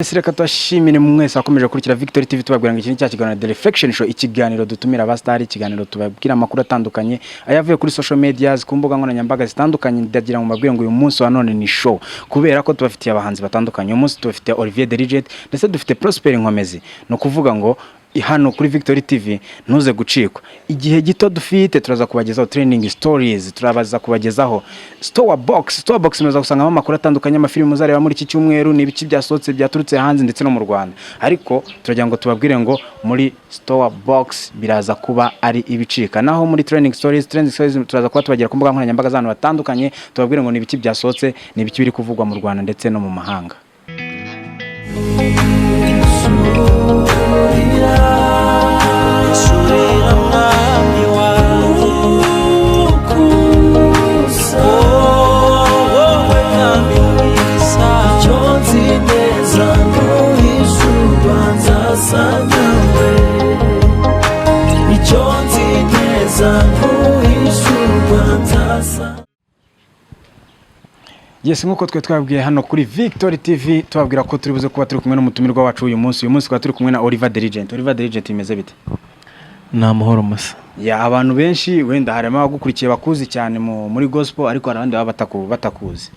Ese reka tubashimire mwese wakomeje gukurikira Victory TV, tubabwira ngo iki ni cya kiganiro The Reflection Show, ikiganiro dutumira abasitari, ikiganiro tubabwira amakuru atandukanye ayavuye kuri social medias, ku mbuga nkoranyambaga zitandukanye. Ndagira ngo mbabwire ngo uyu munsi wa none ni show, kubera ko tubafitiye abahanzi batandukanye. Uyu munsi tubafitiye Olivier The Legend, ndetse dufite Prosper Nkomezi. Ni ukuvuga ngo hano kuri Victory TV ntuze gucikwa. Igihe gito dufite, turaza kubagezaho trending stories, turabaza kubagezaho store box. Store box muza gusangamo amakuru atandukanye, amafilimi muzareba muri iki cyumweru, ni ibiki byasohotse byaturutse hanze ndetse no mu Rwanda. Ariko turagira ngo tubabwire ngo muri store box biraza kuba ari ibicika. Naho muri trending stories, trending stories turaza kuba tubagira ku mbuga nkoranyambaga z'abantu batandukanye, tubabwire ngo ni ibiki byasohotse, ni ibiki biri kuvugwa mu Rwanda ndetse no mu mahanga. Surira, surira mwami wanjye, wowe mwami mwiza. Icyo nzi neza, nuhishurwa nzasa nawe. Icyo nzi neza, nuhishurwa nzasa. Yes, nk'uko twe twabwiye hano kuri Victory TV, tubabwira ko turi buze kuba turi kumwe n'umutumirwa wacu uyu munsi. Uyu munsi tukaba turi kumwe na Oliver The Legend. Oliver The Legend, imeze bite? Ni amahoro masa. Yeah, abantu benshi wenda harimo abagukurikiye bakuzi cyane muri gospel, ariko hari abandi baba batakuzi.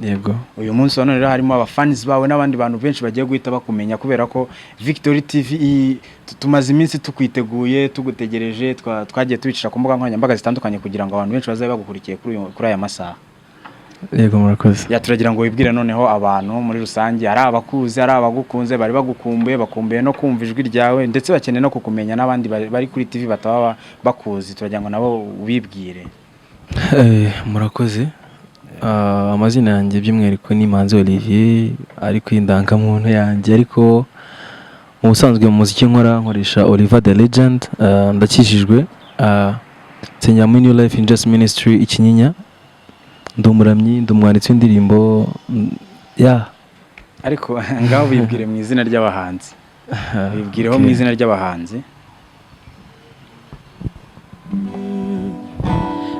Yego. Uyu munsi wa none rero harimo abafans bawe n'abandi bantu benshi bagiye guhita bakumenya, kubera ko Victory TV tumaze iminsi tukwiteguye, tugutegereje, twagiye tubicisha ku mbuga nkoranyambaga zitandukanye kugira ngo abantu benshi bazabe bagukurikiye kuri aya masaha. Yego, murakoze. Yeah, turagira ngo wibwire noneho abantu muri rusange, ari abakuzi, ari abagukunze, bari bagukumbuye, bakumbuye no kumva ijwi ryawe, ndetse bakeneye no kukumenya, n'abandi bari kuri TV bataba bakuzi, turagira ngo nabo ubibwire. Murakoze. Amazina yanjye by'umwihariko ni Manzi Olivier, ariko indangamuntu yanjye, ariko mu busanzwe mu muziki nkora nkoresha Oliver the Legend. Ndakijijwe, nsengera muri New Life in Jesus Ministry i Kinyinya. Ndi umuramyi, ndi umwanditsi w'indirimbo, yeah. Ariko ngaho bibwire mu izina ry'abahanzi, bibwireho mu izina ry'abahanzi.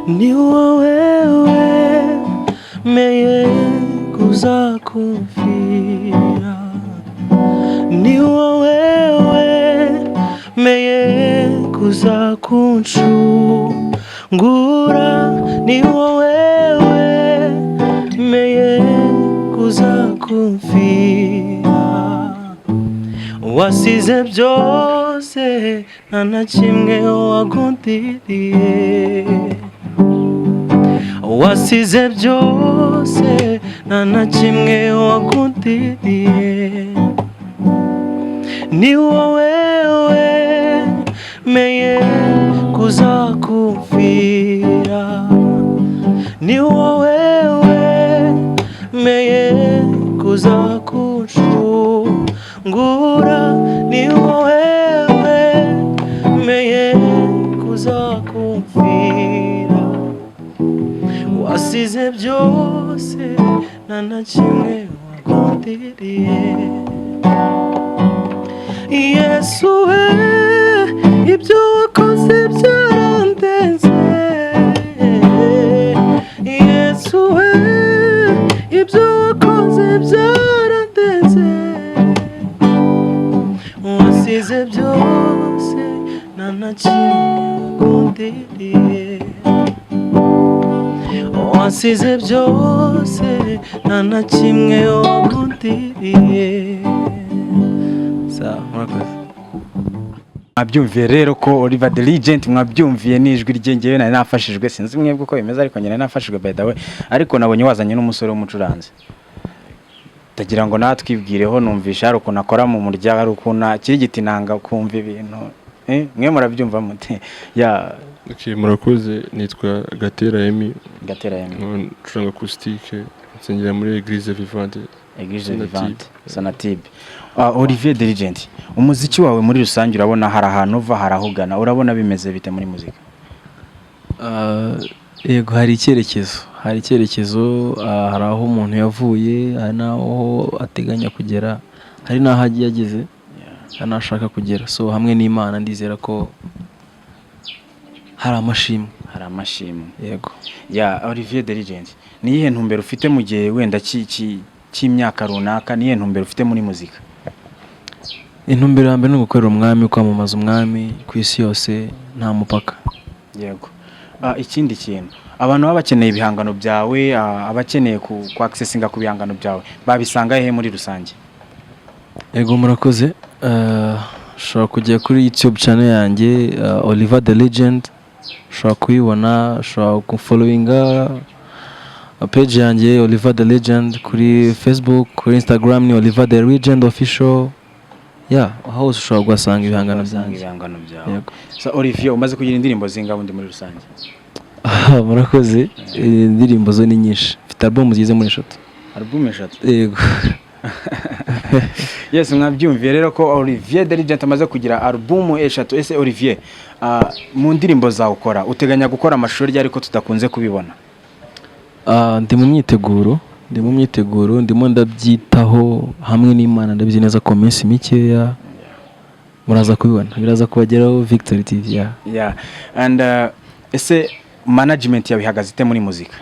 Ni wowe wemeye kuza kumfira, ni wowe wemeye kuza kuncungura, ni wowe wemeye kuza kumfira. Wasize byose, nta na kimwe wagundiriye. Wasize byose, nta na kimwe wagundiriye. Ni wowe wemeye kuza kumfira, ni wowe wemeye kuza kuncungura, ni wowe wemeye kuza kumfira. Wasize byose, nta na kimwe wagundiriye. Yesu we, ibyo wakoze byarandenze. Yesu we, ibyo wakoze byarandenze. Wasize byose, nta na kimwe wagundiriye. Wasize byose, nta na kimwe wagundiriye. Sawa, murakoze. Mwabyumviye rero ko Oliver the Legend, mwabyumviye n'ijwi rye. Ngewe nari nafashijwe, sinzi mwebwe uko bimeze, ariko njye nari nafashijwe by the way. Ariko nabonye wazanye n'umusore w'umucuranzi, ndagira ngo natwibwireho. Numvisha hari ukuntu akora mu murya, hari ukuntu akirigita inanga, ukumva ibintu, mwe murabyumva mute ya? Okay, murakoze. Nitwa Gatera Emi. Gatera Emi. Ncuranga acoustique, nsengera muri Eglise Vivante. Eglise Sonatube. Vivante Sonatube. Olivier the Legend, umuziki wawe muri rusange, urabona hari ahantu uva, hari aho ugana, urabona bimeze bite muri muzika? Yego, hari icyerekezo, hari icyerekezo, hari aho umuntu yavuye, hari n'aho ateganya kugera, hari n'aho agiye ageze, hari n'aho ashaka kugera. So hamwe n'Imana ndizera ko hari amashimwe. Hari amashimwe. Yego. Yeah, Olivier the Legend, ni iyihe ntumbero ufite mu gihe wenda cy'imyaka runaka? Niyo ntumbero ufite muri muzika? Intumbero ya mbere ni ugukorera umwami, kwamamaza umwami ku isi yose, nta mupaka. Yego. Ikindi kintu, abantu baba bakeneye ibihangano byawe, abakeneye ku accessinga ku bihangano byawe, babisanga hehe muri rusange? Yego, murakoze. Ushobora kujya kuri YouTube channel yanjye, Oliver the Legend, ushobora kuyibona. Ushobora gufollowinga page yanjye Oliver the Legend kuri Facebook, kuri Instagram ni Oliver the Legend Official. Yeah, aho hose ushobora kuhasanga ibihangano Usanga byanjye. ibihangano byawe. Yego. So Olivier, umaze kugira indirimbo zingahe ubundi muri rusange? Ah, murakoze. Indirimbo zo ni nyinshi, mfite album zigeze muri 3. Album 3? Yego. Yes, mwabyumviye rero ko Olivier the Legend amaze kugira album 3. Ese Olivier, mu ndirimbo zawe ukora, uteganya gukora amashusho ryari, ariko tudakunze kubibona? Ndi mu myiteguro, ndimo ndabyitaho hamwe n'Imana. Ndabizi neza ko mu minsi mikeya muraza kubibona, biraza kubageraho, Victory TV, yeah. Yeah, and ese management yawe ihagaze ite muri muzika?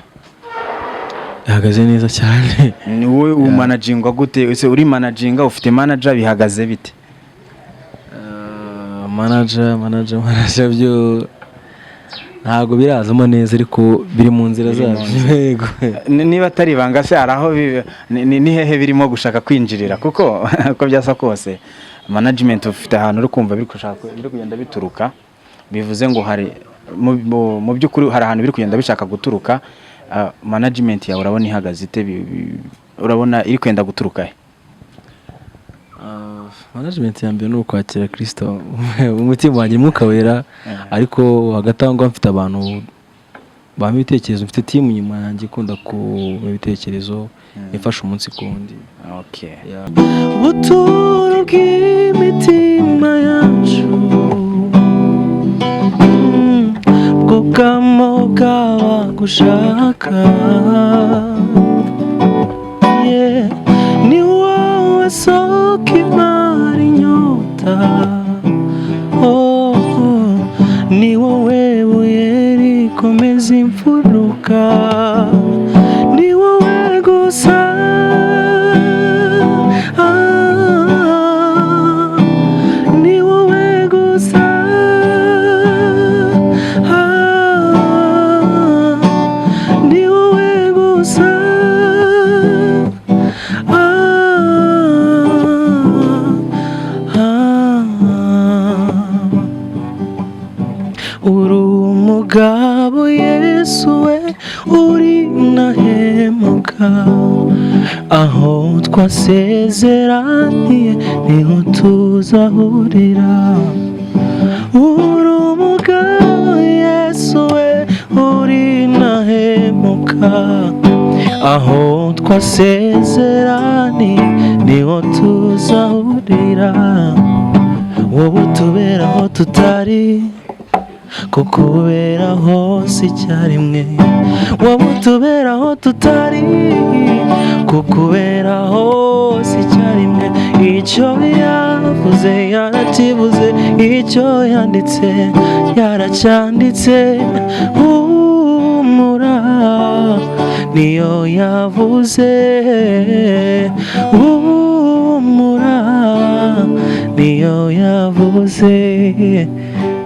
Ihagaze neza cyane. Ni wowe umanagingwa gute? Ese uri managinga, ufite manager, bihagaze bite? Manager byo ntabwo birazamo neza, ariko biri mu nzira Biri mu zabyo. nzira. Yego. Niba atari ibanga se, hari aho ni hehe birimo gushaka kwinjirira? Kuko uko byasa kose, management ufite ahantu uri kumva biri gushaka, biri kugenda bituruka, bivuze ngo hari mu by'ukuri hari ahantu biri kugenda bishaka guturuka. Management yawe urabona ihagaze ite? Urabona iri kwenda guturuka he? Management ya mbere ni ukwakira Kristo mu mutima wanjye, Mwuka Wera. Ariko hagati aho ngaho mfite abantu bampa ibitekerezo, mfite team inyuma yanjye ikunda kumpa ibitekerezo, ifasha umunsi ku wundi. Yeah. Buturo bw'imitima yacu, bwugamo bw'abagushaka. Yeah. Ni wowe soko imara inyota, oh, ni wowe buye rikomeza imfuruka, ni wowe gusa. Ah, ni wowe gusa. Ah, ni wowe gusa. Ah, ah. Uri umugabo Yesu we, uri ntahemuka, aho twasezeraniye niho tuzahurira. Uri umugabo Yesu we, uri ntahemuka, aho twasezeraniye niho tuzahurira. Wowe utubera aho tutari, kukubera hose icyarimwe. Wowe utubera aho tutari, kukubera hose icyarimwe. Icyo yavuze yarakivuze, icyo yanditse yaracyanditse. Humura, niyo yavuze. Humura, niyo yavuze.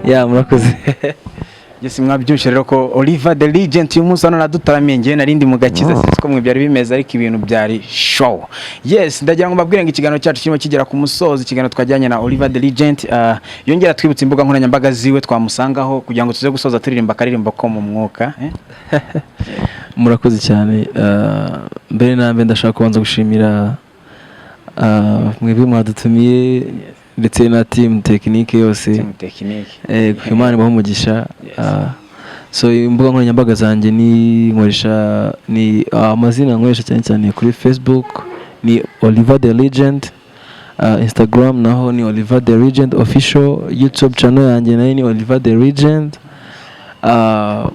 Ya, murakoze. Yes, mwabyumvise rero ko Oliver the Legend uyu munsi hano nadutaramiye. Ngewe narindi mu gakiza, sinzi ko mwe byari bimeze, ariko ibintu byari show. Yes, ndagira ngo mbabwire ngo ikiganiro cyacu kirimo kigera ku musozo, ikiganiro twajyanye na Oliver the Legend. Yongera twibutsa imbuga nkoranyambaga ziwe twamusangaho, kugira ngo tuze gusoza turirimba akaririmbo ko mu mwuka, eh? Murakoze cyane. Mbere na mbere ndashaka kubanza gushimira mwebwe mwadutumiye, ndetse na team technique yose. Team technique. Imana ibahe umugisha. Yes. So imbuga nkoranyambaga zanjye ni nkoresha ni amazina nkoresha cyane cyane kuri Facebook ni Oliver the Legend, Instagram naho ni Oliver the Legend Official, YouTube channel yanjye nayo ni Oliver the Legend.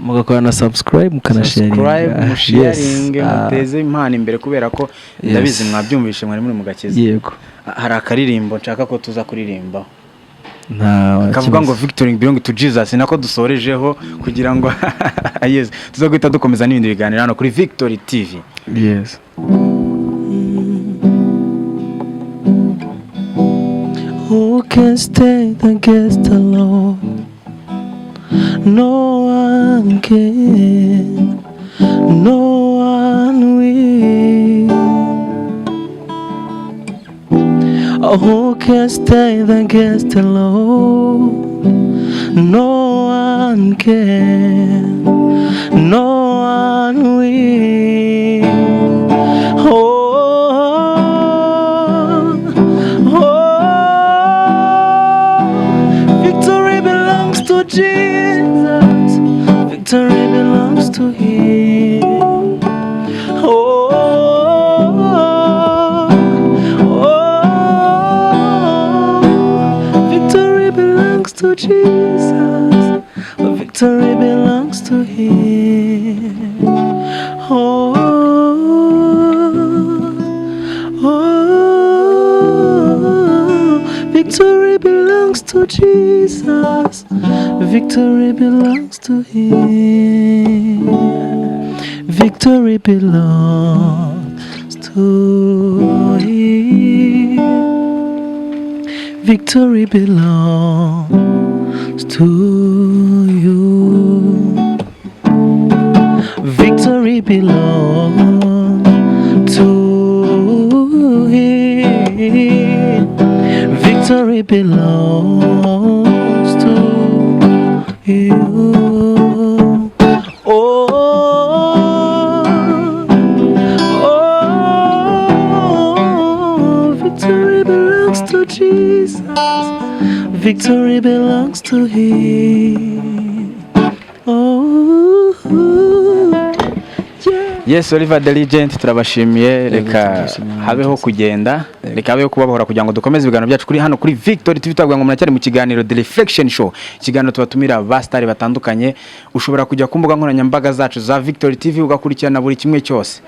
Mugakora na subscribe, mukanasharinga. Subscribe, musharinge, Yes. muteze impano imbere, kubera ko Yes. ndabizi mwabyumvishe, mwari muri mu gakiza. Yego. Hari akaririmbo nshaka ko tuza kuririmbaho Nta kavuga ngo kibazo. "Victory belong to Jesus", nako dusorejeho, kugira ngo yes, tuza guhita dukomeza n'ibindi biganiro hano kuri Victory TV. Yes. Who can stand against the Lord? No one can, no one will. Oh, who can stand against the Lord? No one can, no one will. Oh, victory belongs to Jesus. Victory belongs to Him. Oh, victory belongs to Jesus. Victory belongs to Him. Oh, victory belongs to Jesus. Victory belongs to Him. Victory belongs to Him. Victory belongs to you. Victory belongs to Him. Victory belongs to you. Oh, victory belongs to Jesus. Victory belongs to Him. Oh, yeah. Yes, Oliver the Legend, turabashimiye. Reka Turabashimiye. Habeho kugenda, reka habeho kubabahora kugira ngo dukomeze ibiganiro byacu kuri hano kuri Victory TV. Twavuga ngo muracyari mu kiganiro The Reflection Show, ikiganiro tubatumira ba star batandukanye. Ushobora kujya ku mbuga nkoranyambaga zacu za Victory TV ugakurikirana buri kimwe cyose.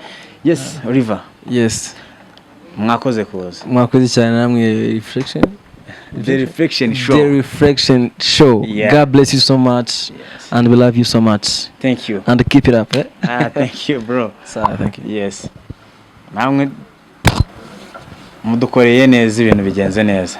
Yes, Oliver. Yes. Mwakoze kuza. Mwakoze cyane namwe, Reflection. The Reflection Show. The Reflection Show. God bless you so much and we love you so much. Thank you. And keep it up, eh? Ah, thank you, bro. So, thank you. Yes, namwe mudukoreye neza, ibintu bigenze neza.